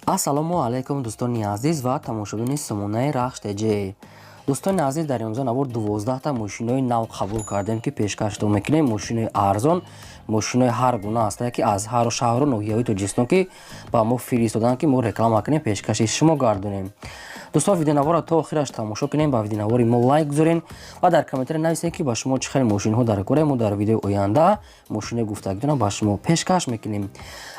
Ассалому алайкум, дӯстони азиз ва тамошобини сомонаи Рахш ТЖ. Дӯстони азиз, дар имрӯза навор 12та мошинои нав қабул кардем, ки пешкаштон мекунем. Мошинои арзон, мошинои ҳар гуна ҳастае, ки аз ҳару шаҳру ноҳияҳои Тоҷикистон, ки ба мо фиристоданд, ки мо реклама кунем, пешкаши шумо гардонем. Дӯстон, видеонаворро то охираш тамошо кунем, ба видеонавори мо лайк гузорем ва дар комментария нависем, ки ба шумо чӣ хел мошинҳо дар кора. Мо дар видеои оянда мошинои гуфтагитонро ба шумо пешкаш мекунем.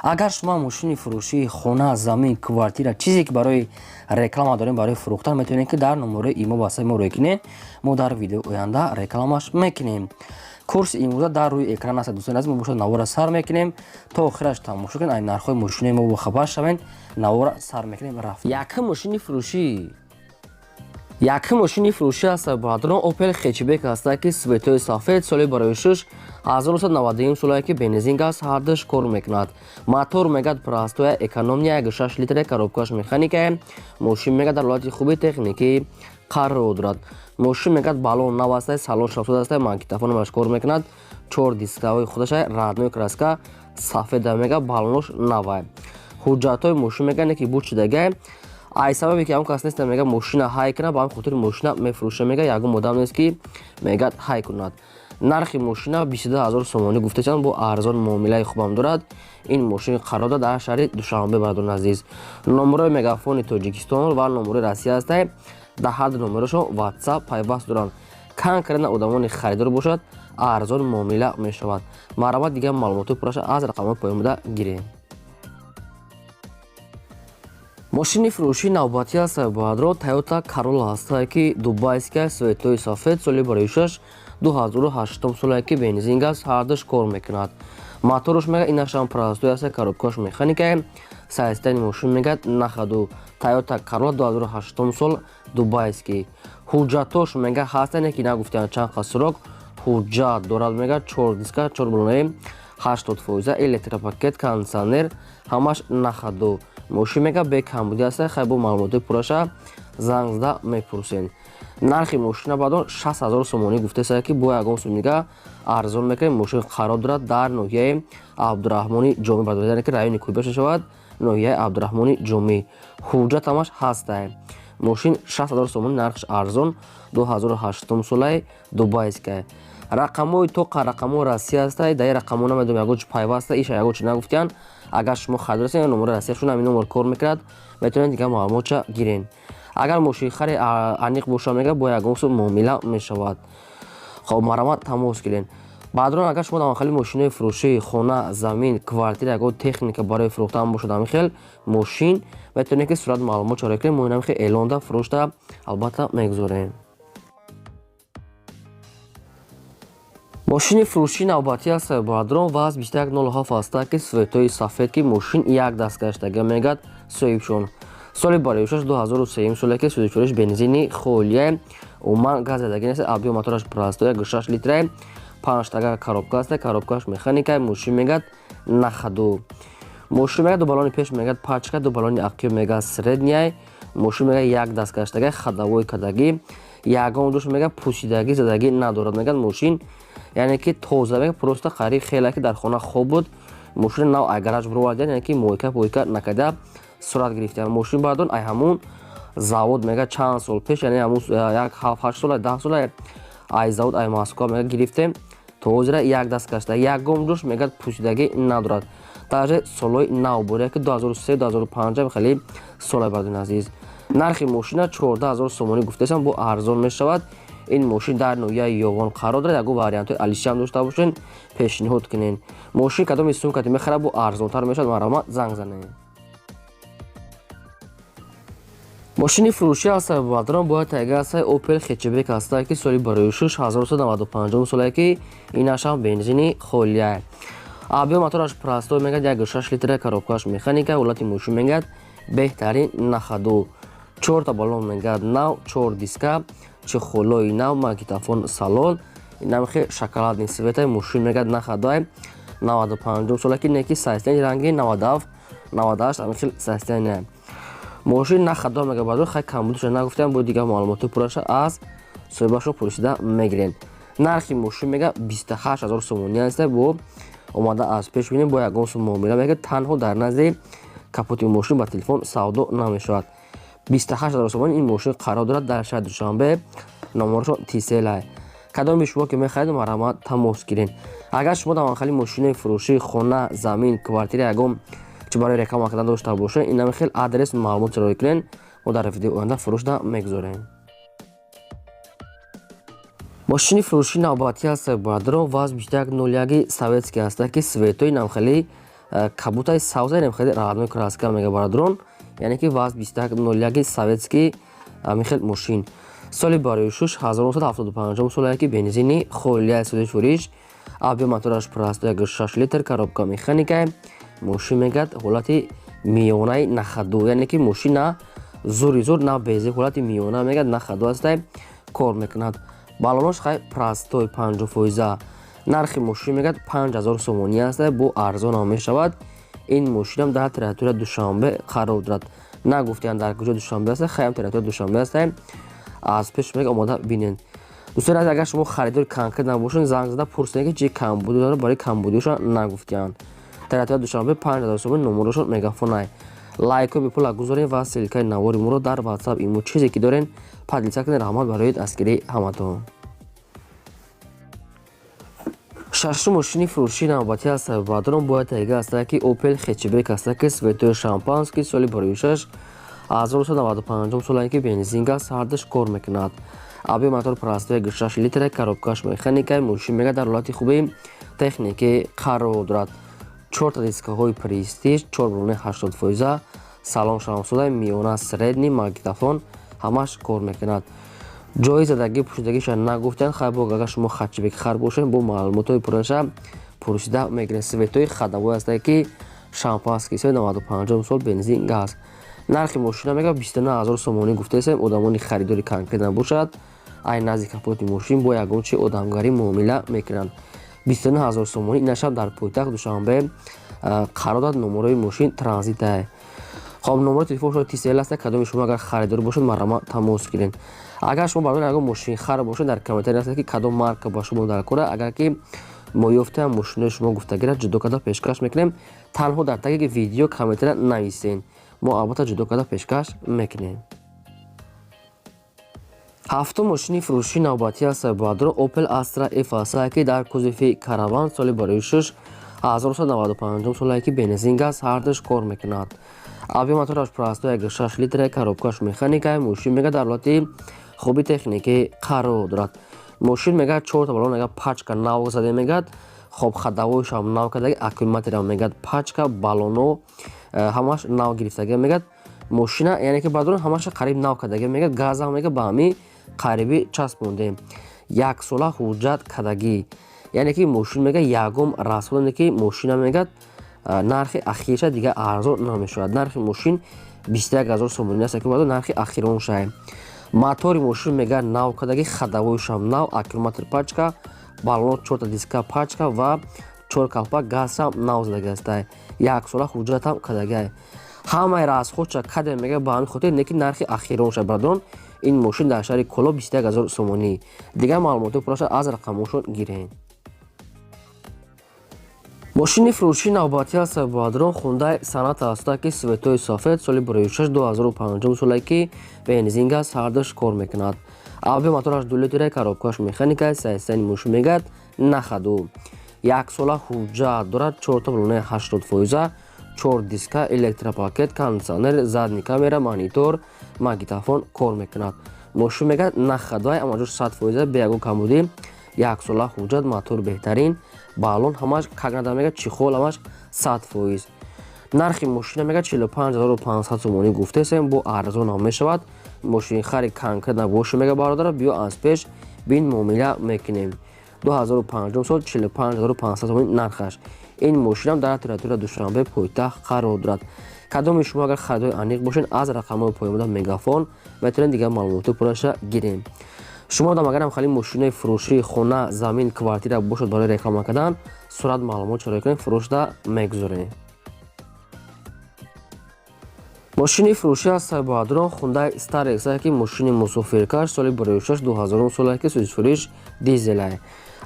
Агар шумо мошини фурӯшии хона, замин, квартира, чизе ки барои реклама дорем, барои фурӯхтан, метавонед, ки дар номерои имо ба саи мо рӯй кунед. Мо дар видеои оянда рекламаш мекунем. Курси имрӯза дар рӯи экран аст. Дӯстони азиз, мо бошад навора сар мекунем, то охираш тамошо кунед, ай нархҳои мошинои мо бохабар шавед. Навора сар мекунем, рафт. Якум мошини фурӯшӣ, якум мошини фурӯшӣ аст, бародарон, Опел Хэтчбек аста, ки цветои сафед, соли барои шуш 1991 солае, ки бензин, газ ҳардуш кор мекунад. Мотор мегад простоя, экономия, 1,6 литре, коробкаш механикае. Мошин мегад дар ҳолати хуби техникӣ қарор дорад. Мошин мегад баллон нав аста, салон шафсод аста, магнитофонаш кор мекунад, чор дискаҳои худаша, родной краска сафеда, мега баллонош навай. Ҳуҷҷатҳои мошин мега не ки буд шудагай. Ай сабабе ки ҳамон кас неста, мега мошина ҳай кунад, ба ҳамин хотири мошина мефурӯша. Мега ягон одам нест, ки мегад ҳай кунад. Нархи мошина 22 000 сомонӣ гуфташанд, бо арзон муомилаи хубам дорад. Ин мошин қарор дорад дар шаҳри Душанбе. Бародарони азиз, номерои мегафони Тоҷикистон ва номерои Россия ҳастай. Дар ҳар ду номерошон Ватсап пайваст доранд. Конкретно одамони харидор бошад, арзон муомила мешавад. Марҳамат, дигар маълумотҳои пурраша аз рақамҳои поён буда гирем. Мошини фурӯшии навбатӣ аст, бародаро, Тойота Королла ҳастае, ки дубайская, цветои сафед, соли барои шаш 2008 солае, ки бензин, газ ҳардуш кор мекунад. Моторш мега инашам простой аст, коробкаш механикае. Состояни мошин мегӯяд на ходу. Тойота Королла 2008 сол, дубайский. Ҳуҷҷатош мега ҳастане, ки нагуфтианд чанд қад срок ҳуҷҷат дорад. Мега чор диска, чор баллонаи 80%, электропакет, кондитсионер, ҳамаш на ходу. Мошин мега бекамбудӣ аста. Хай, бо маълумотои пурраша занг зада мепурсем. Нархи мошина баъдон 60 000 сомонӣ гуфтеса, ки бо ягон сум дига арзон мекунем. Мошин қарор дорад дар ноҳияи Абдураҳмони Ҷомӣ, яъне ки райони Кӯйбаш мешавад, ноҳияи Абдураҳмони Ҷомӣ. Ҳуҷҷат ҳамаш ҳастай. Мошин 60 000 сомонӣ, нархш арзон, 2008 солаи, дубайская. Рақамҳои тоқа рақамҳои Россия ҳастай. Дар ин рақамҳо намедонам, ягон чи пайваста, иша ягон чи нагуфтиянд. Агар шумо харидор ҳастед, номери Россияшон ҳамин номер кор мекунад, метавонед дигар маълумотша гирен. Агар мошинхари аниқ боша, мега бо ягон сум муомила мешавад. Хоб, марҳамат, тамос гирен. Баъдрон, агар шумо дар хели мошинои фурӯшии хона, замин, квартира, ягон техника барои фурӯхтан бошад, ҳамин хел мошин, метавонед, ки сурат маълумот чора кунед. Мо инам хел эълонда фурӯшта албатта мегузорем. Мошини фурӯшии навбатӣ аст, бародарон, ВАЗ 2107 аста, ки цветои сафед, ки мошин як даст гаштага, мегӯяд соҳибшон. Соли бароишаш 2003 соле, ки сӯзишвориш бензини холия, умуман газ задагӣ нест. Объём мотораш простой, 6 литра, панҷтага коробка аста, коробкаш механика. Мошин мегӯяд на ходу. Мошин мегӯяд ду баллони пеш мегӯяд пачка, ду баллони ақиб мегӯяд средняй. Мошин мегӯяд як даст гаштага, ходовой кадагӣ, ягон душ мегӯяд пусидагӣ, задагӣ надорад. Мегӯяд мошин яъне ки тоза, мегӯяд просто қариб хеле ки дар хона хоб буд. Мошини нав ай гараж бировардиян, яъне ки мойка пойка накарда сурат гирифтиян. Мошин баъдон ай ҳамун завод мега чанд сол пеш, яъне ҳамун як ҳафт ҳашт сола, 10 сола ай завод, ай Москва мега гирифтем, то ҳозира як даст гашта, ягон душ мегӯяд пусидагӣ надорад. Даже солҳои нав буд, яки 2003, 2005 хеле солай. Бардони азиз, нархи мошина 14 000 сомонӣ гуфтаистам, бо арзон мешавад. Ин мошин дар ноҳияи Ёвон қарор дорад. Ягон вариантҳои алишиам дошта бошен, пешниҳод кунед. Мошин кадоми сумкати мехарад, бо арзонтар мешавад. Марҳамат, занг занед. Мошини фурӯшӣ аст, бародарон, бояд тайга аст, Опел Хэтчбек аста, ки соли барои шуш 1995 солае, ки инашам бензини холия. Объём мотораш простой, мегӯяд 1,6 литра, коробкаш механика. Ҳолати мошин мегӯяд беҳтарин, на ходу. Чорта баллон мегӯяд нав, чор диска, чехолои нав, магнитофон, салон инамхе шоколадный цвета. Мошин мегӯяд на ходуай, 95 сола, ки неки состояни ранги 97, 98 ҳамин хел состояние. Мошин на ходу, мега баъдон хай камбудиша нагуфтам, бо дигар маълумоти пурраша аз соҳибашро пурсида мегирем. Нархи мошин мега 28 000 сомонӣ аст, бо омада аз пеш бинем, бо ягон сум муомила мекунад. Танҳо дар назди Капоти мошин ба телефон савдо намешавад. 28 000 сомонӣ ин мошин қарор дорад дар шаҳри Душанбе, номерашон Тиселай. Кадоми шумо ки мехоҳед, марҳамат, тамос гиред. Агар шумо дар хали мошинои фурӯшӣ, хона, замин, квартира, ягон чи барои реклама кардан дошта бошед, инами хел адрес, маълумот роӣ кунед, мо дар видеои оянда фурӯшда мегузорем. Мошини фурӯшии навбатӣ ҳаст, бародарон, ВАЗ 2101 советский ҳаста, ки цветои намхели кабутаи савза, намхели родной краска мега, бародарон, яъне ки ВАЗ 2101 советский. Ҳамин мошин соли барои шуш 1975 солае, ки бензини холия, соли фуриш, объём мотораш простой 6 литр, коробка механика. Мошин мегӯяд, ҳолати миёнаи на ходу, яъне ки мошин на зури зур, на безе, ҳолати миёна мегӯяд, на ходу ҳастай, кор мекунад. Балонош хай простой, 50 фоиза. Нархи мошин мегӯяд, 5000 сомонӣ аста, бо арзонам мешавад. Ин мошинам дар территория Душанбе қарор дорад. Нагуфтиянд, дар куҷо Душанбе аста, хаям территория Душанбе аста. Аз пеш мега омода бинед. Дӯстони азиз, агар шумо харидори конкрет набошед, занг зада пурсед, ки чи камбудӣ дорад. Барои камбудиашон нагуфтиянд. Территория Душанбе, 5000 сомонӣ, номерошон Мегафонай. Лайкҳои бепула гузорем ва ссылкаи навори моро дар Ватсап, имо, чизе ки дорен, поделиться кунед. Раҳмат барои дастгирии ҳаматон. Шашум мошини фурӯшии навбатӣ аст, бародарон, бояд таҳига аста, ки Опел хэтчбек аста, ки цветои шампанский, соли барои шаш 1995 солае, ки бензин, газ ҳардаш кор мекунад. Объём мотор простой 6 литра, коробкаш механика. Мошин мега дар ҳолати хуби техникӣ қарор дорад. Чорта дискаҳои Престиж, чор балони 80 фоиза, салон шамсуда, миёна средний, магнитофон ҳамаш кор мекунад. Ҷои задагӣ, пӯшидагиша нагуфтанд. Хай, бо агар шумо хэтчбек хар бошед, бо маълумотҳои пурраша пурсида мегиред. Цветои ходовой ҳастае, ки шампанский, соли 95 сол, бензин, газ. Нархи мошина мега 29 000 сомонӣ гуфтаесем. Одамони харидори конкрет набошад, ай назди капоти мошин бо ягон чи одамгарӣ муомила мекунанд. 29 000 сомонӣ, инашам дар пойтахт Душанбе қарор дорад. Номерои мошин транзитае. Хоб, номерои телефоншо Тисел аста. Кадоми шумо агар харидор бошед, марҳамат, тамос гиред. Агар шумо барои ягон мошинхар бошед, дар комментарий аста, ки кадом марка ба шумо дар кора. Агар ки мо ёфтаам, мошинои шумо гуфтагира ҷудо карда пешкаш мекунем. Танҳо дар таги видео комментария нависен, мо албатта ҷудо карда пешкаш мекунем. Ҳафтум мошини фурӯшии навбатӣ аст, бародарон, Opel Astra F аст, ки дар кузови Караван, соли барои шуш 1995 солае, ки бензин, газ ҳардуш кор мекунад. Объём мотораш простой 6 литра, коробкаш механика. Мошин мега дар ҳолати хуби техникӣ қарор дорад. Мошин мега чорта балон мега пачка нав зада мегад. Хоб, ходовойшам нав кардаги, аккумуляторам мегад пачка, балоно ҳамаш нав гирифтага мегад. Мошина, яъне ки, бародарон, ҳамаша қариб нав кардага мегад. Газам мега ба ҳами қариби часпондем, яксола ҳуҷҷат кардагӣ, яъне ки мошин мега ягон расходе ки мошина мегад, нархи ахирша дига арзон намешавад. Нархи мошин 21 000 сомонӣ аст, ки нархи ахирон шай. Мотори мошин мега нав кардаги, ходовойшам нав, аккумулятор пачка, баллон чорта диска пачка ва чор калпак газам нав задаги астай. Яксола ҳуҷҷатам кардагиай, ҳамаи расходша кадем мега. Ба ҳамин хотир не ки нархи ахирон шай, бародарон. Ин мошин дар шаҳри Кӯлоб, 21 000 сомонӣ. Дигар маълумоти пурраша аз рақамҳошон гиред. Мошини фурӯшии навбатӣ аст, бародарон, Хундай Соната аст, ки цветои сафед, соли барои 6 2005 соле, ки бензин, газ ҳардуш кор мекунад. Объём мотораш 2 литра, коробкаш механика. Состояни мошин мегӯяд на ходу, яксола ҳуҷҷат дорад, чорта балонаи 80 фоиза, чор диска, электропакет, кондитсионер, задний камера, монитор, магнитофон кор мекунад. Мошин мегӯяд на ходовай, амаҷош 100 фоиза, бе ягон камбудӣ, яксола ҳуҷҷат, мотор беҳтарин, баллон ҳамаш как надо мегӯяд, чехол ҳамаш 100%. Нархи мошина мегӯяд 45 500 сомонӣ гуфтесем, бо арзонам мешавад. Мошинхари конкрет набоши, мега, бародара, биё аз пеш бин, муомила мекунем. 2005 сол, 45 500 сомонӣ нархаш. Ин мошинам дар территория Душанбе, пойтахт қарор дорад. Кадоми шумо агар харидори аниқ бошед, аз рақамҳои поёнбуда Мегафон метавонед дигар маълумоти пурраша гирем. Шумо дам агарам хали мошинаи фурӯшии хона, замин, квартира бошад барои реклама кардан, сурат, маълумот чароя кунед, фурӯшда мегузорем. Мошини фурӯшӣ аст, бародарон, Хундай Старекс, ки мошини мусофиркаш, соли барои 6 2000 соле, ки сӯзишфуриш дизелай.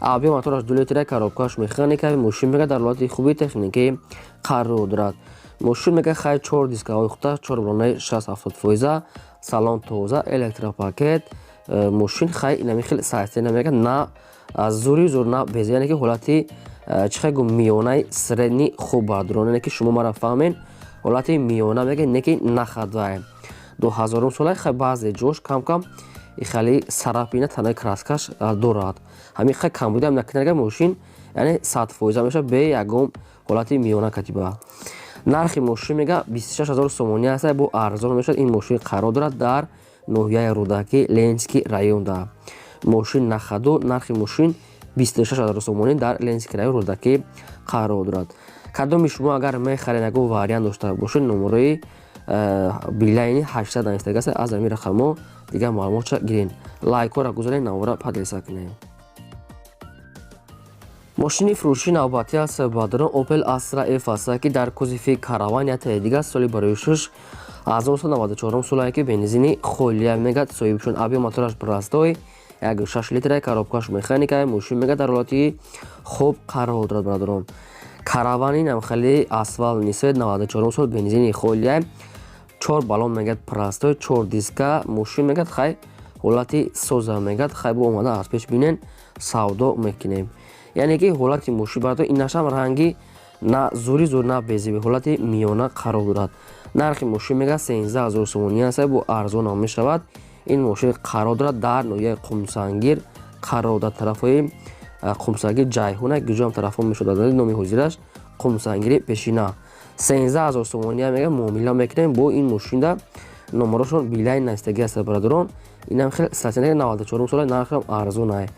Объём мотораш 2 литра, коробкаш механика. Мошин мега дар ҳолати хуби техникӣ қарор дорад. Мошин мега хай 4 дискаҳои худаш, 4 балонаи 60-70%, салон тоза, электропакет. Мошин хай инами хел сайтена мега на зури зур, на беза, яъне ки ҳолати чӣ хел гум, миёнаи средний хуб бардорон, яъне ки шумо мара фаҳмен, ҳолати миёна мега, не ки нахадвай. 2000 сола, хай баъзе ҷош кам-кам хеле сарапина танаи краскаш дорад. Ҳамин хай камбудиам накунага, мошин яъне 100% мешавад, бе ягон ҳолати миёна катиба. Нархи мошин мега 26 000 сомонӣ аст, бо арзон мешавад. Ин мошин қарор дорад дар ноҳияи Рӯдакӣ, Ленинский районда. Мошин на ходу, нархи мошин 26 000 сомонӣ, дар Ленинский район, Рӯдакӣ қарор дорад. Кадоми шумо агар мехаред, ягон вариант дошта бошед, номерои Билайни 800 навистага аст, аз ҳамин рақамҳо дигар маълумотша гирен. Лайкҳоро гузоред, навора поделиться кунед. Мошини фурӯши навбатӣ аст, баъдарон, Opel Astra F аст, ки дар кузови Караван ятаи дигар, соли барои шуш 1994 солае, ки бензини холия мегад. Соҳибшон объём мотораш простой, 1,6 литра, коробкаш механика. Мошин мегад дар ҳолати хуб қарор дорад, бародарон. Каравани нам хеле асфальтный цвет, 94 сол, бензини холия, чор баллон мегад простой, чор диска. Мошин мегад хай ҳолати соза мегад, хай бо омада аз пеш бинен, савдо мекунем. Яъне ки ҳолати мошин, бародарон, инашам ранги на зури зур, на безеби, ҳолати миёна қарор дорад. Нархи мошин мегад 13 000 сомонӣ аст, бо арзонам мешавад. Ин мошин қарор дорад дар ноҳияи Қумсангир, қарор дар тарафҳои Қумсангир, Ҷайҳуна, гиҷоам тарафҳо мешуд, номи ҳозираш Қумсангири пешина. 13 000 сомонӣ мега, муомила мекунем бо ин мошинда. Номерошон Билайн навистагӣ аст, бародарон. Инам хел статсионари 94 сола, нархам арзонай.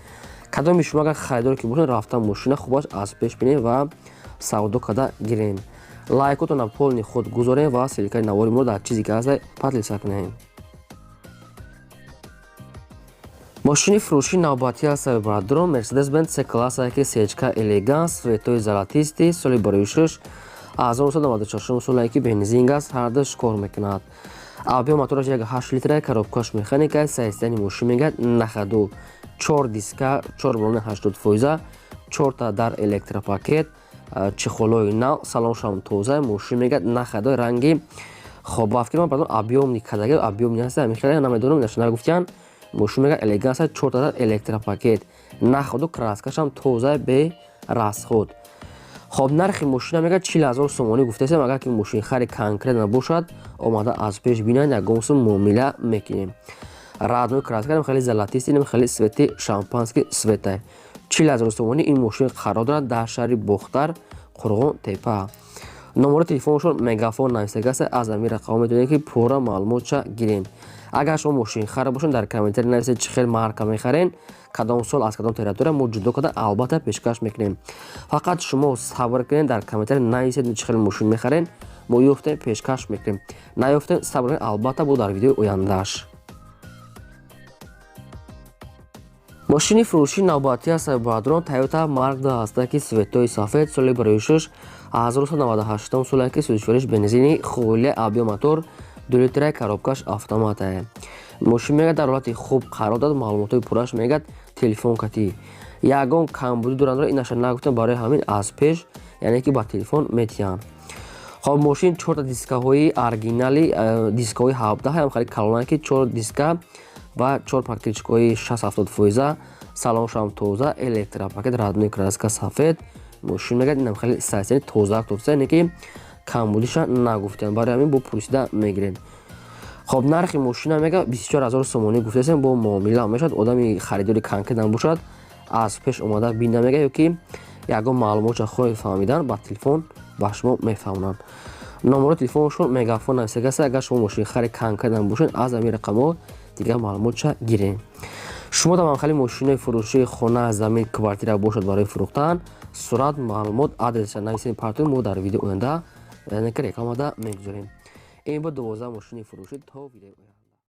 Кадоми шумо агар харидор ки бошед, рафта мошина хубаш аз пеш бинем ва савдо карда гирем. Лайкотона полный худ гузорем ва ссылкаи навори моро дар чизе ки ҳаста поделиться кунем. Мошини фурӯши навбатӣ аст, бародарон, Mercedes-Benz C класса, ки сечка элеганс, цветои золотистый, соли барои шуш 1994 солае, ки бензин аст, ҳардуш кор мекунад. Объём мотораш 1,8 литра, коробкаш механика. Состояни мошин мегӯяд на ходу, чор диска, чор балони 80%, чорта дар электропакет, чехолои нав, салоншам тоза. Мошин мегӯяд на ходу, ранги хоб ба фикр ман, пардон, объёмный кадаги, объёмный ҳаст, ҳамин хеле намедонам, наша нагуфтиян. Мошин мегӯяд элеганс, чорта дар электропакет, на ходу, краскашам тоза, бе расход. Хоб, нархи мошина мегӯяд 40 000 сомонӣ гуфтаистем. Агар ки мошинхари конкретно бошад, омада аз пеш бинанд, ягон сум муомила мекунем. Родной краска хеле золотистый, хеле цвети шампанский цветай. 40 000 сомонӣ. Ин мошин қарор дорад дар шаҳри Бохтар, Қурғон Тепа. Номери телефоншон Мегафон навистага аст, аз ҳамин рақамҳо метавонед ки пурра маълумотша гирем. Агар шумо мошинхара бошед, дар комментарий нависед, чӣ хел марка мехарен, кадом сол, аз кадом территория, мо ҷудо карда албатта пешкаш мекунем. Фақат шумо сабр кунед, дар комментарий нависед, чӣ хел мошин мехарен, мо ёфтем, пешкаш мекунем, наёфтем, сабр кунед, албатта бо дар видеои ояндааш. Мошини фурӯши навбатӣ аст, бародарон, Toyota Mark II ҳаста, ки цветои сафед, соли барои шуш 1998 соле, ки сӯзишвориш бензини холия, объём мотор 2 литра, коробкаш автомата. Мошин мегӯяд дар ҳолати хуб қарор дорад. Маълумотҳои пурраш мегӯяд телефон катӣ, ягон камбудӣ доранд, инаша нагуфтам, барои ҳамин аз пеш, яъне ки ба телефон метиҳанд. Хоб, мошин чорта дискаҳои оригинали, дискаҳои 17 ҳам хеле калонае, ки чор диска ва чор покрышкаҳои 60-70%, салоншам тоза, электропакет, родной краска сафед. Мошин мегӯяд инам хеле состояни тоза тоза, яъне ки камбудиша нагуфтем, барои ҳамин бо пурсида мегирем. Хоб, нархи мошина мега 24 000 сомонӣ гуфтаистем, бо муомила мешавад. Одами харидори конкретно бошад, аз пеш омада бинда мега, ё ки ягон маълумотша хоҳед фаҳмидан, ба телефон ба шумо мефаҳмонанд. Номерои телефоншон Мегафон навистага аст. Агар шумо мошинхари конкретно бошед, аз ҳамин рақамҳо дигар маълумотша гирем. Шумо дар хали мошинои фурӯшии хона, замин, квартира бошад барои фурӯхтан, сурат, маълумот, адреса нависем, партои мо дар видео оянда, яъне ки рекламада мегузорем. Ин буд 12 мошини фурӯшӣ. То видеои оянда.